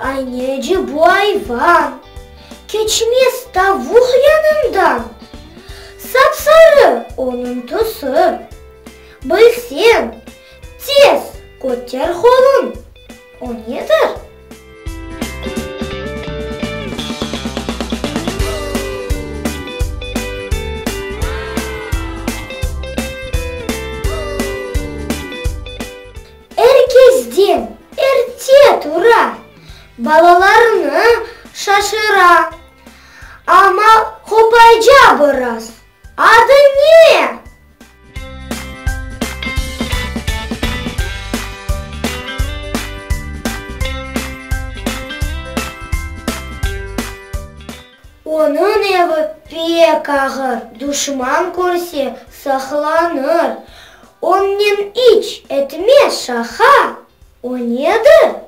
Ayneci bu ayvan, Keçmez tavuq yanından, Sap-sarı onıñ tüsü. Bilseñ, tez köter qoluñ, O nedir? Er kezden erte tura, balalarını şaşıra. Amma qopayca biraz, adı ne? Onıñ evi pek ağır, duşman körse, saqlanır. Onnen iç etmez şaqa, o nedir?